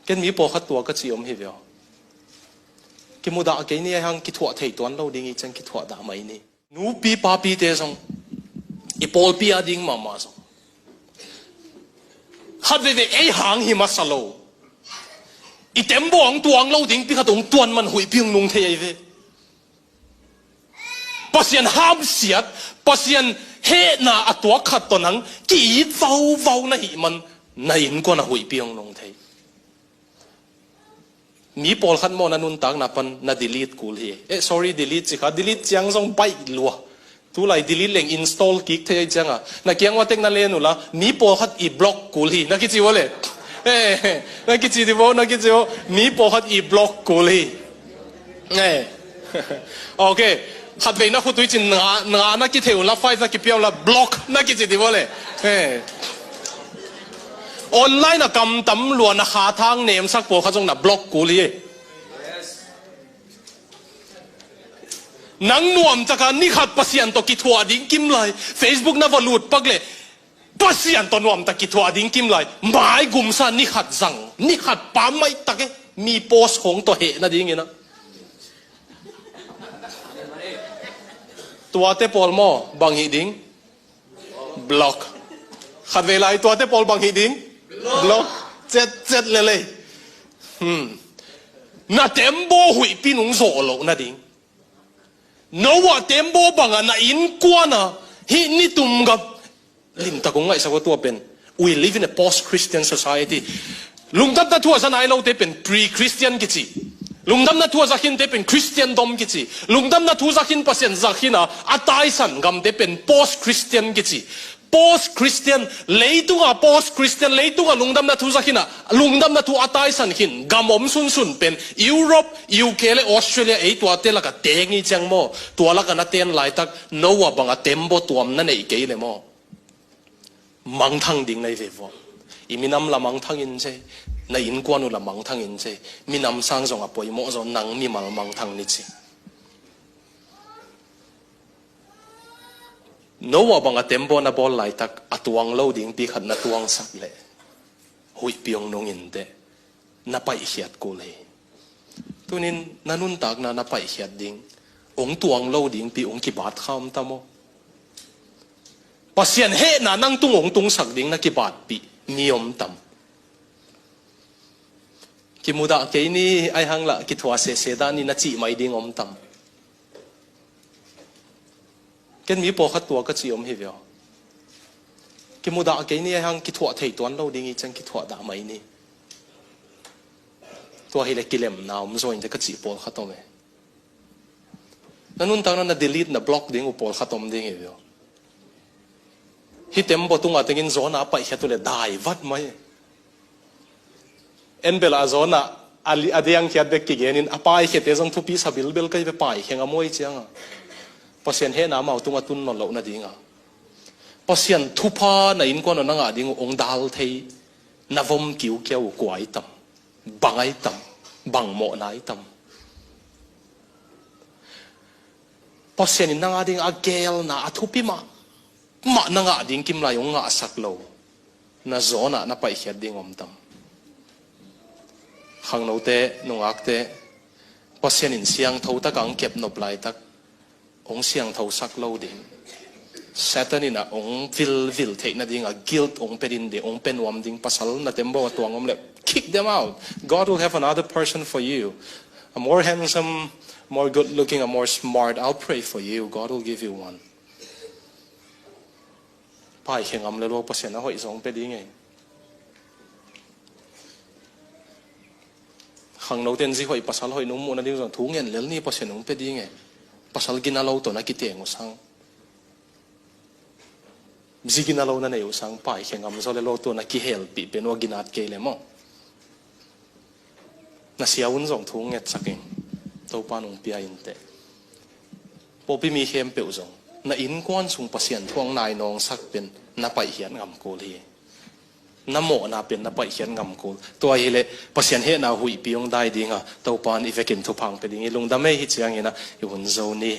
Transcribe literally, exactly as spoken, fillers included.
Ken mi pawlkhat tua ka ci om hi ve aw. Kimudah kei ni, ahi hang kithuah thei tuan lo ding i ciang kithuah dah mai ni. Nupi papite zong i pawlpi a ding mahmah zong khat veve ei hang hi masa lo. I tembaw hong tuang lo ding pi khat hong tuan man huihpi hong nung thei ahi ve. Pasian hamsiat, Pasian hehna a tuak khat tawh nang ki-it vauvau na hih man na innkuan a huihpi hong nung thei. Mi pawlkhat maw na nuntakna pan na delete kul hi. Eh, sorry, delete ci kha, delete ciang zong baih lua. Tulai delete leng install kik thei ahi cianga na kiang ua tek na len uh la, mi pawlkhat i block kul hi na kici ua le. Eh, na kici di bo, na kici bo, mi pawlkhat i block kul hi. Eh. Ok. Khatvei na khutui cin nga, nga na kithei uh la, five na kipia uh la, block na kici di bo le. Eh. Online a kam tam lua na kha thang nemsak pawlkhat zong na block kul hi. Nang nuamtaka ni khat Pasian tawh kithuah ding kim lai Facebook na va lut pak le Pasian tawh nuamtak kithuah ding kim lai. Mai gumsa ni khat zang, ni khat pam mai tak e, mi post khong tawh heh nadingin a. Tuate pawl maw bang hih ding? Block. Khatvei lai tuate pawl bang hih ding? Block. Cet cet lelei. Hmm. Na tembaw huihpi nung zawh loh nading. Noah tembaw banga na innkuana hih nitum gam limtak hong ngaihsak uh tua pen. We live in a post-Christian society. Lungdamna thu a za nai lote pen pre-Christian kici. Lungdamna thu a za khinte pen Christendom kici. Lungdamna thu za khin, Pasian za khin a, a taisan gamte pen post-Christian kici. Post-Christian, leitunga post-Christian, leitunga lungdamna thu za khin a, lungdamna thu a taisan khin gam om sunsun pen Europe, U K le Australia, ei tuate laka teng i ciang maw? Tua laka na ten laitak Noah banga tembaw tuam na neih kei le maw? Mangthang ding na hi ve vua. I minam la mangthang in ce, na innkuan uh la mangthang in ce. Minam sang zong a poimawh zaw, nang mimal mangthang ni ci. Noah banga tembaw na bawl laitak a tuang lo dingpi khat na tuangsak leh huihpi hong nung inteh. Na paihkhiat kul hi. Tunin na nuntakna na paihkhiat ding, hong tuang lo dingpi hong kibat kha om tam aw? Pasian hehna nang tung hong tungsak ding na kibatpih mi om tam? Kimudah kei ni, ahi hang lah kithuah sehseh dah ni na cih mai ding om tam? Ken mi pawlkhat tua ka cih om hi ve aw. Kimudah kei ni, ahi hang kithuah thei tuan lo ding i ciang kithuah dah mai ni. Tua hileh kilemna om zaw inteh ka cih pawlkhat om e. Na nuntakna na delete na block ding uh pawlkhat om ding hi ve aw. Hih tembaw tungah tengin Jonah a paihkhiat uh leh dai vat mai. En bel a Jonah a li-, a diangkhiat bek kigenin a paikhiate zong thupi sa bilbel kei ve, paikhe ngam uh i cianga. Pasian hehna amau tungah tun nawn loh nadinga. Pasian thupha na innkuan uh na ngah ding uh hong dal thei na vom kiukiau uh kua i tam? Bang a i tam? Bang mawhna i tam? Pasian in na ngah ding a geelna a thupi mah mah na ngah ding kim lai hong ngahsak lo na Jonah na paihkhiat ding om tam? Khangnote, nungakte, Pasian in siangtho taka hong kepnop laitak hong siangthosak lo ding. Satan in a hong vilvil theih nadinga guilt hong pia din ding, hong pia nuam ding. Pasal na tembaw a tuang om leh kick them out. God will have another person for you. A more handsome, more good looking, a more smart. I'll pray for you. God will give you one. Paikhe ngam le lo Pasian a hoih zong pia ding e. Khangnote in zi hoih pasal hoih nung muh nading zong thu ngen lel ni, Pasian hong pia ding e. Pasal gina lo tawh na kiteng uh sang, zi gina lo na nei uh sang, paikhe ngam zaw le lo tua na kihelpih pen uh a ginat kei le maw? Na sia un zong thu ngetsak in, Topa nung pia inteh. Pawlpi mi khempeuh zong na innkuan sung Pasian thu hong nai nawngsak pen na paihkhiat ngam kul hi. Na mawhna pen na paihkhiat ngam kul. Tua hileh Pasian hehna huihpi hong dai dinga Topa in i vekin thupha hong pia ding hi. Lungdam ei, hi ciangin a i hun zo ni.